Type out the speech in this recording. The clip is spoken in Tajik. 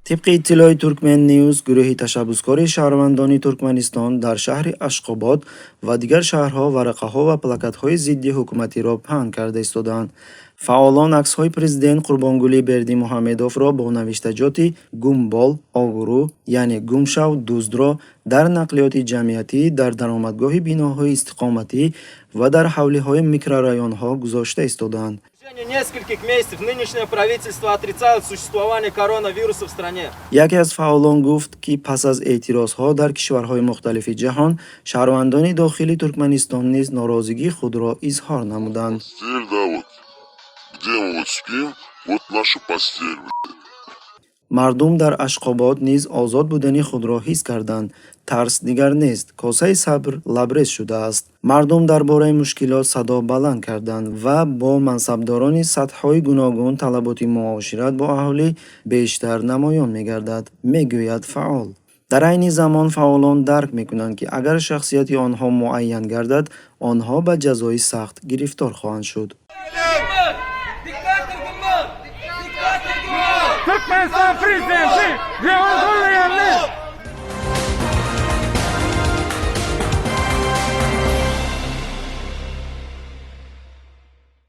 Тибқи иттилои Туркмен Ньюс, гурӯҳи ташаббускори шаҳрвандони Туркманистон дар шаҳри Ашқобод ва дигар шаҳрҳо варақаҳо ва плакатҳои зидди ҳукуматиро паҳн карда истодаанд. Фаъолон аксҳои президент Қурбонгулӣ Бердимуҳаммедовро бо навиштаҷоти «Гум бол, огру», яъне гум шав, дуздро, дар нақлиёти ҷамъиятӣ, дар даромадгоҳи биноҳои истиқоматӣ ва дар ҳавлиҳои микрорайонҳо гузошта истодаанд. В течение нескольких месяцев нынешнее правительство отрицает существование коронавируса в стране. Яке аз фаъолон гуфт, ки пас аз эътирозҳо дар кишварҳои мухталифи ҷаҳон, шаҳрвандони дохили Туркманистон низ норозигии худро изҳор намуданд. Постель, да, вот. Где мы вот спим, вот наша постель, блядь. Мардум дар Ашқобод низ озод будани худро ҳис карданд. Тарс дигар нест, косаи сабр лабрез шудааст. Мардум дар бораи мушкилот садо баланд карданд ва бо мансабдорони сатҳҳои гуногун талаботи муошират бо аҳолӣ бештар намоён мегардад, мегӯяд фаъол. Дар айни замон фаъолон дарк мекунанд, ки агар шахсияти онҳо муайян гардад, онҳо ба ҷазои сахт гирифтор хоҳанд шуд. Диктатор gumman! Диктатор gumman! Türkmenistan prezidenti Revan Golleýanly.